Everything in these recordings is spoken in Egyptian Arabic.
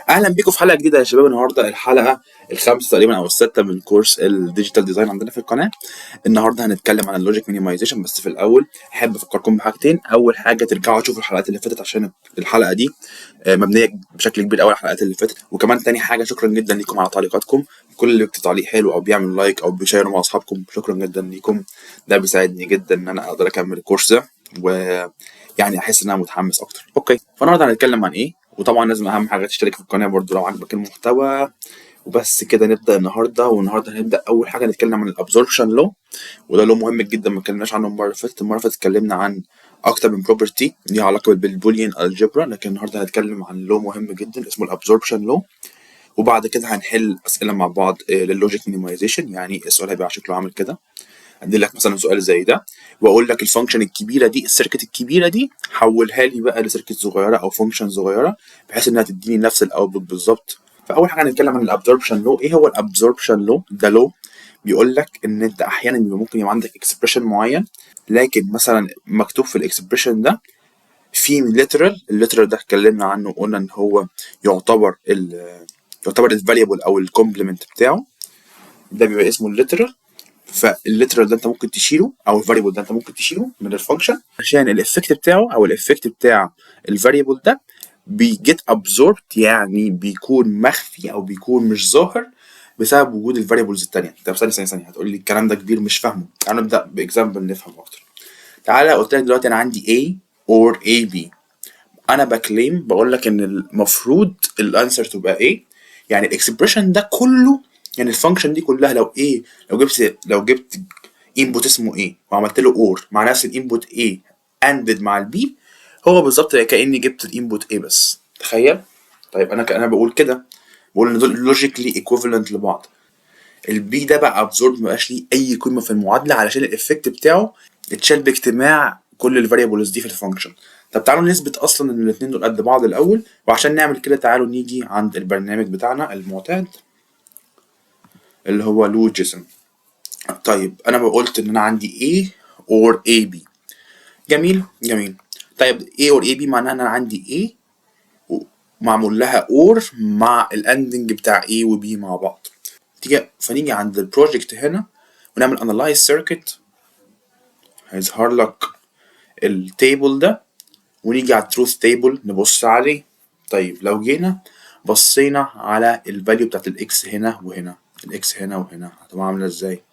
اهلا بيكم في حلقة جديدة يا شباب. النهارده الحلقة الخامسة تقريبا او السادسة من كورس ال digital design عندنا في القناه. النهارده هنتكلم عن ال logic minimization، بس في الاول احب افكركم بحاجتين. اول حاجة ترجعوا تشوفوا الحلقات اللي فاتت عشان الحلقة دي مبنية بشكل كبير قوي على الحلقات اللي فاتت. وكمان تاني حاجه، شكرا جدا ليكم على تعليقاتكم، كل اللي بيكتب تعليق حلو او بيعمل like او بيشير مع اصحابكم، شكرا جدا ليكم. ده بيساعدني جدا ان انا اقدر اكمل الكورس ده ويعني احس ان انا متحمس اكتر. okay، فالنهارده هنتكلم عن ايه؟ وطبعا لازم اهم حاجة تشترك في القناة برضو لو عجبك المحتوى. وبس كده نبدا النهارده. والنهارده هنبدا اول حاجة نتكلم عن ال absorption law، وده law مهم جدا ما اتكلمناش عنه المرة اللي فاتت. المرة اللي فاتت اتكلمنا عن اكتر من property ليها علاقة بال Boolean algebra، لكن النهارده هنتكلم عن law مهم جدا اسمه ال absorption law. وبعد كده هنحل اسئلة مع بعض لل logic minimization. يعني السؤال هيبقى شكله عامل كده، ادي لك مثلا سؤال زي ده واقول لك ال function الكبيرة دي، ال circuit الكبيرة دي، حولها لي بقى ل circuit صغيرة او function صغيرة بحيث انها تديني نفس ال output بالظبط. فاول حاجة هنتكلم عن ال absorption law. ايه هو ال absorption law؟ ده law بيقول لك ان انت احيانا بيبقى ممكن يبقى عندك expression معين، لكن مثلا مكتوب في ال expression ده في literal. ال literal ده اتكلمنا عنه وقلنا ان هو يعتبر ال variable او ال complement بتاعه، ده بيبقى اسمه ال literal. فال literal ده انت ممكن تشيله، او ال variable ده انت ممكن تشيله من ال function عشان ال effect بتاعه او ال effect بتاع ال variable ده بي get absorbed، يعني بيكون مخفي او بيكون مش ظاهر بسبب وجود ال variables الثانيه. طب ثانية ثانية ثانيه، هتقول لي الكلام ده كبير مش فاهمه. تعالوا نبدا ب example نفهم اكتر. تعالى، قلت لك دلوقتي انا عندي A or AB، انا ب claim بقول لك ان المفروض ال answer تبقى A، يعني ال expression ده كله، يعني ال function دي كلها، لو A لو جبت input اسمه A وعملت له or مع نفس ال input A anded مع ال B، هو بالظبط كاني جبت ال input A بس. تخيل. طيب انا بقول كده، بقول ان دول logically equivalent لبعض. ال B ده بقى absorbed، مبقاش ليه اي قيمة في المعادلة علشان ال effect بتاعه اتشال باجتماع كل ال variables دي في ال function. طب تعالوا نثبت اصلا ان الاثنين دول قد بعض الاول. وعشان نعمل كده تعالوا نيجي عند البرنامج بتاعنا المعتاد اللي هو Logisim. طيب انا قلت ان انا عندي A or AB. جميل جميل. طيب A or AB معناها ان انا عندي A معمول لها or مع ال anding بتاع A و B مع بعض. فنيجي عند ال project هنا ونعمل analyze circuit، هيظهر لك ال table ده، ونيجي على ال truth table نبص عليه. طيب لو جينا بصينا على ال value بتاعت ال X هنا وهنا، ال X هنا وهنا هتبقى عامله ازاي؟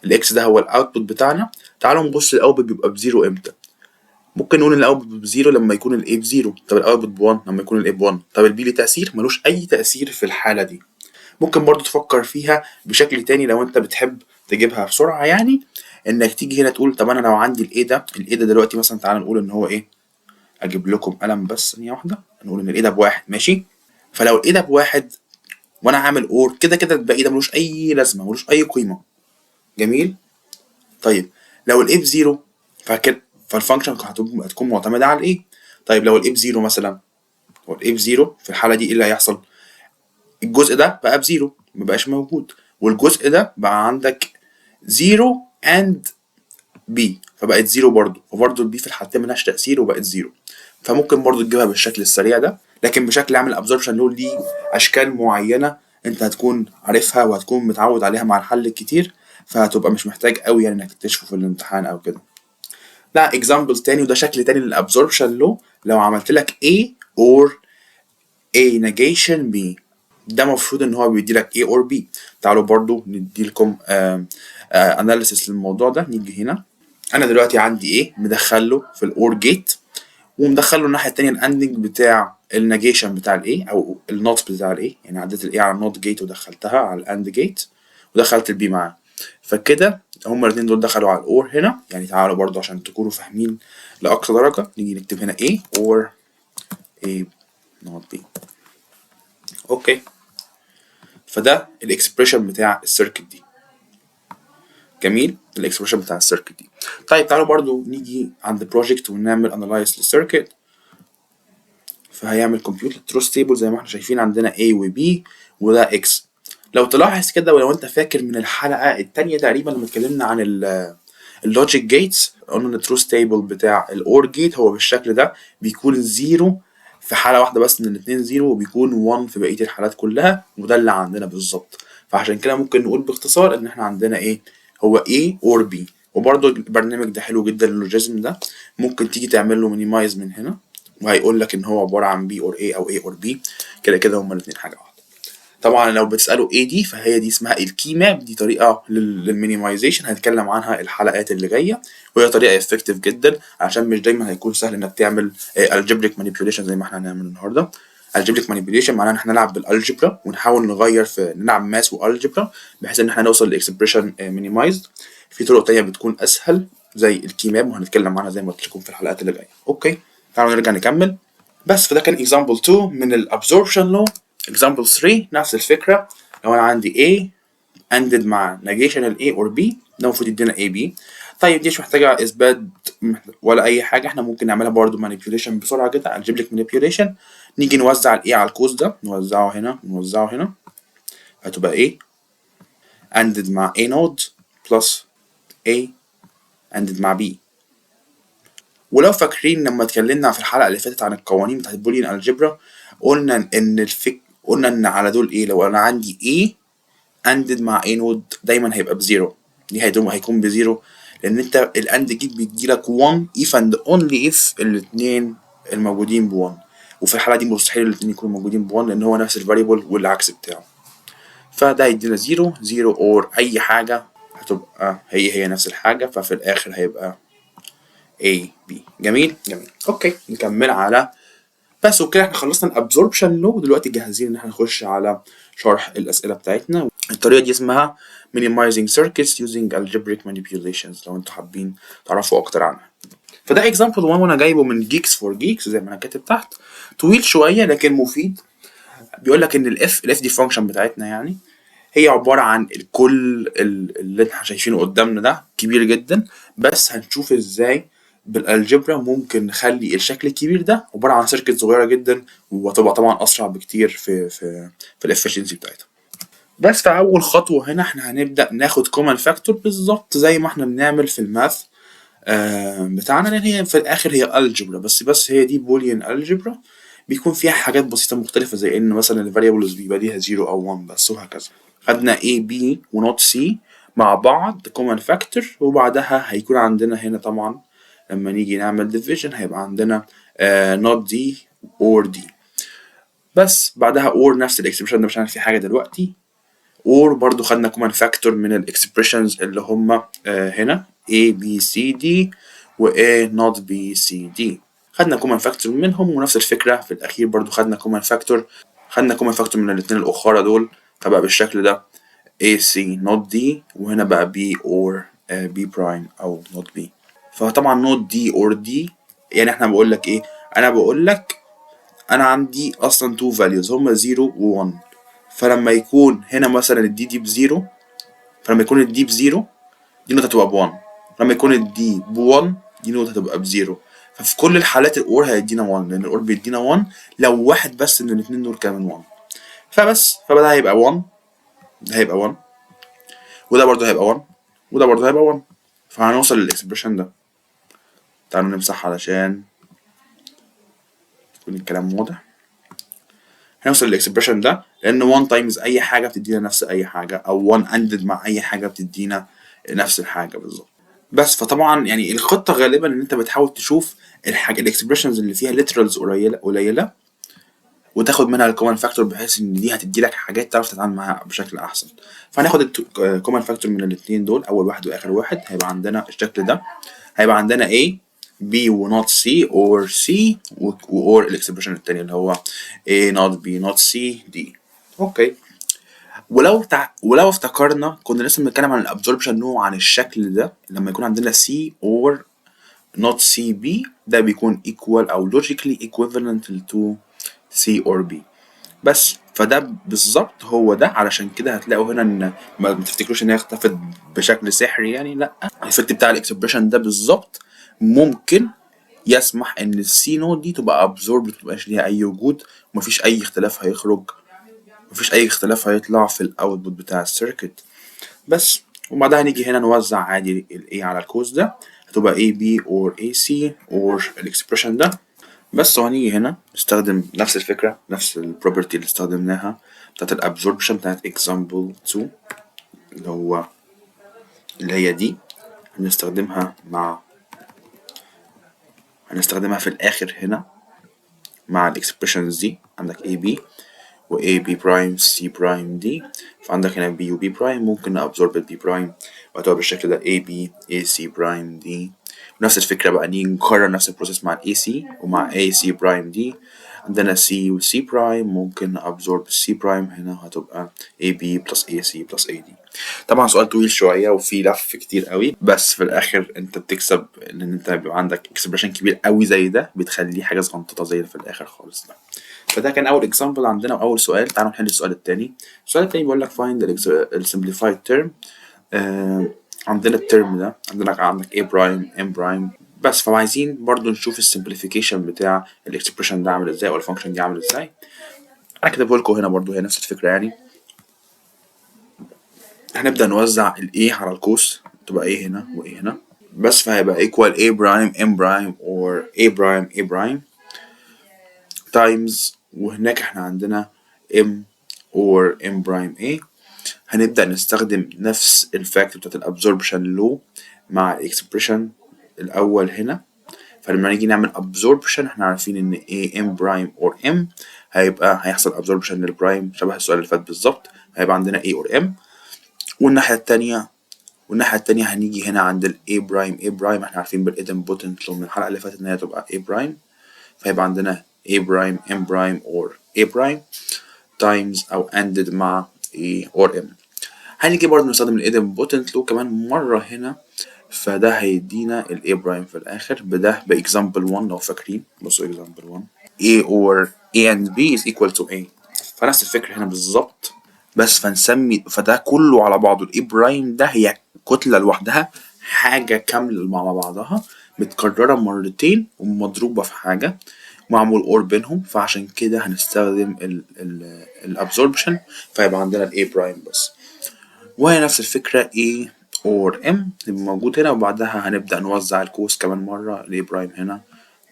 ال X ده هو ال output بتاعنا. تعالوا نبص، ال output بيبقى ب zero امتى؟ ممكن نقول ان ال output ب zero لما يكون ال A ب zero. طب ال output ب1 لما يكون ال A ب1. طب ال B ليه تاثير؟ ملوش اي تاثير في الحالة دي. ممكن برضو تفكر فيها بشكل تاني لو انت بتحب تجيبها بسرعه، يعني انك تيجي هنا تقول طب انا لو عندي ال A ده، ال A ده دلوقتي مثلا تعالى نقول ان هو ايه، اجيب لكم قلم بس ثانية واحده، نقول ان ال A ده بواحد، ماشي؟ فلو ال A ده بواحد وانا عامل or، كده كده الباقي ده ملوش اي لازمه، ملوش اي قيمه. جميل. طيب لو ال A ب zero فكده فال function هتكون معتمدة على ال A. طيب لو ال A ب zero مثلا، لو ال A ب zero في الحالة دي ايه اللي هيحصل؟ الجزء ده بقى ب zero، مبقاش موجود، والجزء ده بقى عندك zero and B، فبقت zero برضو، فبرضو ال B في الحالتين ملهاش تأثير وبقت zero. فممكن برضو تجيبها بالشكل السريع ده، لكن بشكل عام ال absorption law ليه اشكال معينة انت هتكون عارفها وهتكون متعود عليها مع الحل الكتير، فهتبقى مش محتاج قوي يعني انك تكتشفه في الامتحان او كده. ده example تاني، وده شكل تاني لل absorption law. لو عملت لك A or A negation B، ده المفروض ان هو بيدي لك A or B. تعالوا برضو ندي لكم analysis للموضوع ده. نيجي هنا، انا دلوقتي عندي A مدخله في ال OR gate ومدخله الناحية التانية ال anding بتاع ال negation بتاع ال A او ال not بتاع ال A، يعني عديت ال A على ال not gate ودخلتها على ال AND gate ودخلت ال B معاه. فكده هما الاثنين دول دخلوا على ال OR هنا. يعني تعالوا برضو عشان تكونوا فاهمين لاقصى درجه، نيجي نكتب هنا A or A not B. okay، فده ال expression بتاع ال circuit دي. جميل، ال expression بتاع ال circuit دي. طيب تعالوا برضو نيجي عند project ونعمل analyze لل circuit. فهيعمل compute truth table، زي ما احنا شايفين عندنا A و B وده X. لو تلاحظ كده ولو انت فاكر من الحلقة التانية تقريبا لما اتكلمنا عن ال logic gates، قلنا ان ال truth table بتاع ال OR gate هو بالشكل ده، بيكون 0 في حاله واحدة بس ان الاثنين zero، وبيكون 1 في بقية الحالات كلها، وده اللي عندنا بالظبط. فعشان كده ممكن نقول باختصار ان احنا عندنا ايه؟ هو A or B. وبرده البرنامج ده حلو جدا، ال Logisim ده ممكن تيجي تعمل له minimize من هنا، وهيقول لك ان هو عبارة عن B or A او A or B، كده كده هما الاثنين حاجة واحده. طبعا لو بتسالوا ايه دي، فهي دي اسمها ال K-map، دي طريقه لل minimization هنتكلم عنها الحلقات اللي جايه، وهي طريقه effective جدا عشان مش دايما هيكون سهل انك تعمل algebraic manipulation زي ما احنا هنعمل النهارده. algebraic manipulation معناها ان احنا نلعب بال algebra ونحاول نغير في نلعب math و algebra بحيث ان احنا نوصل ل expression minimized. في طرق تانية بتكون اسهل زي ال K-map، وهنتكلم عنها زي ما قلت لكم في الحلقات اللي جايه. okay، تعالوا نرجع نكمل. بس فده كان example 2 من ال absorption law. example 3 نفس الفكرة، لو انا عندي A anded مع negation ال A or B، ده المفروض يدينا AB. طيب دي مش محتاجة اثبات ولا اي حاجة، احنا ممكن نعملها برضو manipulation بسرعة كده، algebraic manipulation. نيجي نوزع ال A على القوس ده، نوزعه هنا نوزعه هنا، هتبقى A anded مع A naught plus A anded مع B. ولو فاكرين لما اتكلمنا في الحلقة اللي فاتت عن القوانين بتاعت ال Boolean algebra، قلنا ان على دول ايه؟ لو انا عندي A anded مع A naught دايما هيبقى ب zero. ليه هيكون ب zero؟ لان انت ال AND gate بيديلك 1 if and only if الاثنين الموجودين ب 1، وفي الحالة دي مستحيل الاثنين يكونوا موجودين ب 1 لان هو نفس ال variable والعكس بتاعه. فده هيدينا 0 0 or اي حاجة هتبقى هي هي نفس الحاجة، ففي الاخر هيبقى A B. جميل جميل. okay، نكمل على بس. وكده احنا خلصنا ال absorption law، ودلوقتي جاهزين ان احنا نخش على شرح الاسئلة بتاعتنا. الطريقة دي اسمها minimizing circuits using algebraic manipulations لو انتوا حابين تعرفوا اكتر عنها. فده example 1، وانا جايبه من Geeks for Geeks زي ما انا كاتب تحت، طويل شوية لكن مفيد. بيقول لك ان ال f دي function بتاعتنا، يعني هي عبارة عن الكل اللي احنا شايفينه قدامنا ده، كبير جدا، بس هنشوف ازاي بال algebra ممكن نخلي الشكل الكبير ده عبارة عن circuit صغيرة جدا، وتبقى طبعا اسرع بكتير في ال efficiency بتاعتها. بس في اول خطوة هنا احنا هنبدا ناخد common factor بالظبط زي ما احنا بنعمل في ال math بتاعنا، لان هي في الاخر هي algebra، بس هي دي Boolean algebra بيكون فيها حاجات بسيطة مختلفه، زي ان مثلا ال variables بيبقى ليها 0 او 1 بس وهكذا. خدنا A B و not C مع بعض common factor، وبعدها هيكون عندنا هنا طبعا لما نيجي نعمل division هيبقى عندنا not D or D. بس بعدها or نفس ال expression ده، مش هنعمل فيه حاجة دلوقتي. or برضو خدنا common factor من ال expressions اللي هم هنا A B C D و A not B C D، خدنا common factor منهم. ونفس الفكرة في الأخير برضو خدنا common factor من الاتنين الأخرى دول، فبقى بالشكل ده A C not D، وهنا بقى B or B prime أو not B. فطبعا not D or D، يعني احنا بقول لك ايه؟ انا بقول لك انا عندي اصلا two values هما 0 و 1، فلما يكون هنا مثلا ال D دي ب zero، فلما يكون ال D ب zero دي naught هتبقى ب 1، لما يكون ال D ب 1 دي naught هتبقى ب zero. ففي كل الحالات ال or هيدينا 1، لان ال or بيدينا 1 لو واحد بس من الاثنين دول كمان 1. فبس فده هيبقى 1، ده هيبقى 1، وده برضه هيبقى 1، وده برضه هيبقى 1، فهنوصل لل expression ده. تعالوا نمسح علشان يكون الكلام واضح. هنوصل لل expression ده لان 1 times اي حاجة بتدينا نفس اي حاجه، او 1 anded مع اي حاجة بتدينا نفس الحاجة بالظبط. بس فطبعا يعني الخطة غالبا ان انت بتحاول تشوف الحاجة ال expressions اللي فيها literals قليله قليله وتاخد منها ال common factor، بحيث ان دي هتدي لك حاجات تعرف تتعامل معاها بشكل احسن. فهناخد ال common factor من الاثنين دول، اول واحد واخر واحد، هيبقى عندنا الشكل ده، هيبقى عندنا A B و not C or C و or ال expression التاني اللي هو A not B not C D. okay، ولو افتكرنا كنا لسه بنتكلم عن ال absorption law، عن الشكل ده، لما يكون عندنا C or not C B، ده بيكون equal او logically equivalent to C or B. بس فده بالظبط هو ده. علشان كده هتلاقوا هنا ان ما تفتكروش ان هي اختفت بشكل سحري يعني، لا، ال effect بتاع ال expression ده بالظبط ممكن يسمح ان ال C naught دي تبقى absorbed، متبقاش ليها اي وجود، ومفيش اي اختلاف هيخرج، مفيش اي اختلاف هيطلع في ال output بتاع ال circuit. بس وبعدها نيجي هنا نوزع عادي ال A على القوس ده، هتبقى A B or A C or ال expression ده. بس. وهنيجي هنا نستخدم نفس الفكرة، نفس ال property اللي استخدمناها بتاعت ال absorption بتاعت example 2، اللي هي دي، هنستخدمها في الآخر هنا مع ال expressions دي. عندك A B و A B prime C prime D، فعندك هنا B و B prime، ممكن ن absorb ال B prime وهتبقى بالشكل ده A B A C prime D. ونفس الفكرة بقى نيجي نكرر نفس ال process مع ال A C ومع A C prime D. عندنا C و C prime، ممكن ن absorb C prime هنا، هتبقى A B plus A C plus A D. طبعا سؤال طويل شوية وفي لف كتير قوي، بس في الآخر انت بتكسب ان انت بيبقى عندك expression كبير قوي زي ده بتخليه حاجة صغنططة زي في الآخر خالص ده. فده كان أول example عندنا وأول سؤال. تعالوا نحل السؤال التاني. السؤال التاني بيقول لك find the simplified term. عندنا ال term ده، عندك A prime M prime بس، فعايزين برضو نشوف ال simplification بتاع ال expression ده عامل ازاي او ال function دي عامل ازاي. انا كاتبه لكم هنا برضو، هي نفس الفكره يعني. هنبدا نوزع ال A على القوس، تبقى A هنا و A هنا بس، فهيبقى equal A prime M prime or A prime A prime times، وهناك احنا عندنا M or M prime A. هنبدأ نستخدم نفس ال fact بتاعت ال absorption law مع ال expression الأول هنا. فلما نيجي نعمل absorption، احنا عارفين ان A M prime or M هيبقى هيحصل absorption لل prime شبه السؤال اللي فات بالظبط، هيبقى عندنا A or M. والناحية التانية هنيجي هنا عند ال A prime A prime، احنا عارفين بال idempotent law من الحلقة اللي فاتت ان هي تبقى A prime، فهيبقى عندنا A prime M prime or A prime times أو anded مع A or M. هنيجي برضه نستخدم ال idempotent law كمان مرة هنا، فده هيدينا ال A prime في الآخر. بده ب example 1 لو فاكرين، بصوا example 1 A or A and B is equal to A، فنفس الفكرة هنا بالظبط بس. فنسمي فده كله على بعضه ال A prime، ده هي كتلة لوحدها، حاجة كاملة مع بعضها متكررة مرتين ومضروبة في حاجة معمول or بينهم، فعشان كده هنستخدم ال absorption، فيبقى عندنا ال A prime بس. وهي نفس الفكرة A or M يبقى موجود هنا، وبعدها هنبدأ نوزع القوس كمان مرة، ال A prime هنا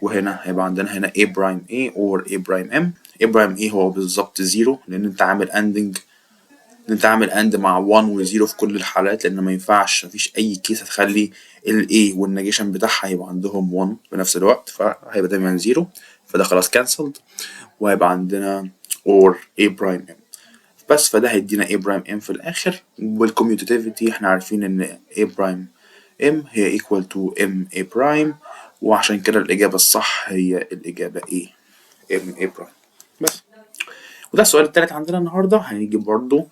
وهنا، هيبقى عندنا هنا A prime A or A prime M. A prime A هو بالظبط zero، لأن أنت عامل anding، انت عامل and مع 1 و 0 في كل الحالات، لان ما ينفعش، مفيش اي case هتخلي ال A وال negation بتاعها هيبقى عندهم 1 في نفس الوقت، فهيبقى دايما 0، فده خلاص cancelled، وهيبقى عندنا or A prime M بس، فده هيدينا A prime M في الآخر. وبال commutativity احنا عارفين ان A prime M هي equal to M A prime، وعشان كده الإجابة الصح هي الإجابة A، M A prime بس. وده السؤال التالت عندنا النهاردة. هنيجي برضو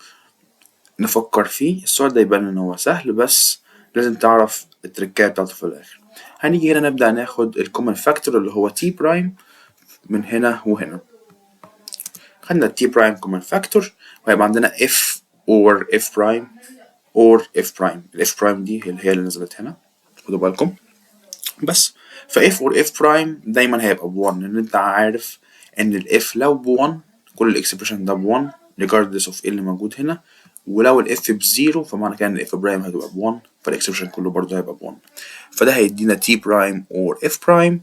نفكر فيه. السؤال ده يبان ان هو سهل، بس لازم تعرف التركاية بتاعته في الآخر. هنيجي هنا نبدأ ناخد ال common factor اللي هو T prime من هنا وهنا. خدنا T prime common factor، وهيبقى عندنا F or F prime or F prime. ال F prime دي اللي هي اللي نزلت هنا، خدوا بالكم بس. ف F or F prime دايما هيبقى ب 1، لان انت عارف ان ال F لو ب 1 كل ال expression ده ب 1 regardless of ايه اللي موجود هنا، ولو ال F ب zero فمعنى كده ان ال F prime هتبقى ب 1، فال expression كله برضه هيبقى ب 1. فده هيدينا T prime or F prime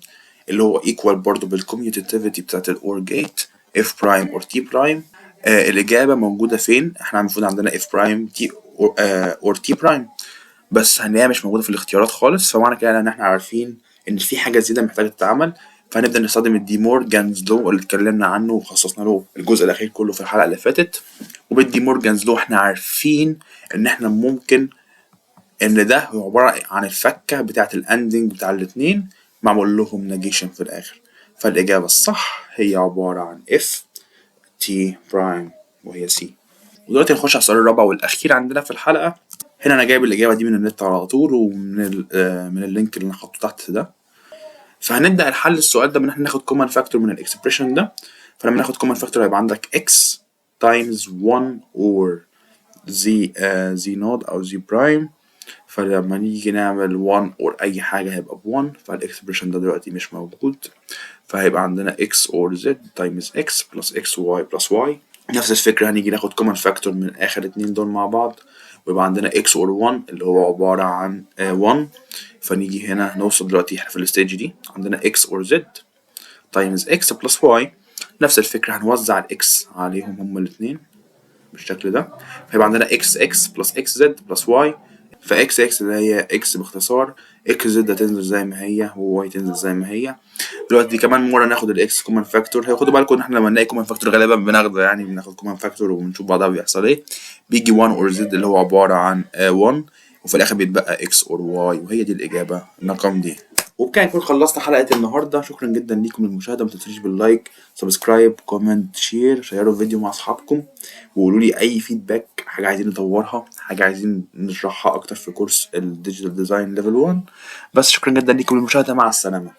اللي هو equal برضه بال commutativity بتاعت ال OR gate F prime or T prime. الإجابة موجودة فين؟ احنا المفروض عندنا F prime T or T prime، بس هنلاقيها مش موجودة في الاختيارات خالص، فمعنى كده ان احنا عارفين ان في حاجة زيادة محتاجة تتعمل. فهنبدأ نستخدم ال De Morgan's law اللي اتكلمنا عنه وخصصنا له الجزء الأخير كله في الحلقة اللي فاتت. وبال De Morgan's law احنا عارفين ان احنا ممكن ان ده هو عبارة عن الفكة بتاعة ال anding بتاع الاتنين معمول لهم negation في الآخر، فالإجابة الصح هي عبارة عن F T prime وهي C. ودلوقتي نخش على السؤال الرابع والأخير عندنا في الحلقة. هنا أنا جايب الإجابة دي من النت على طول ومن من ال link اللي أنا حاطه تحت ده. فهنبدأ الحل السؤال ده بإن احنا ناخد common factor من ال expression ده. فلما ناخد common factor هيبقى عندك x times 1 or z naught أو z prime، فلما نيجي نعمل 1 or أي حاجة هيبقى ب 1، فال expression ده دلوقتي مش موجود، فهيبقى عندنا x or z times x plus xy plus y. نفس الفكرة هنيجي ناخد common factor من آخر اتنين دول مع بعض، ويبقى عندنا x or 1 اللي هو عبارة عن 1. فنيجي هنا نوصل دلوقتي احنا في ال stage دي عندنا x or z times x plus y. نفس الفكرة، هنوزع ال x عليهم هما الاتنين بالشكل ده، فيبقى عندنا x x plus x z plus y. ف x x اللي هي x باختصار، x z هتنزل زي ما هي و y تنزل زي ما هي. دلوقتي كمان مرة ناخد ال x common factor. خدوا بالكم ان احنا لما نلاقي common factor غالبا بناخده، يعني بناخد common factor وبنشوف بعدها بيحصل ايه. بيجي 1 or z اللي هو عبارة عن 1، وفي الاخر بيتبقى x or y، وهي دي الاجابة رقم D. وبكده نكون خلصنا حلقة النهارده. شكرا جدا ليكم للمشاهده، ما تنسوش بال like، subscribe، comment، share. شيروا الفيديو مع اصحابكم وقولوا لي اي feedback، حاجة عايزين نطورها، حاجة عايزين نشرحها اكتر في كورس ال digital design level 1. بس شكرا جدا ليكم للمشاهده، مع السلامه.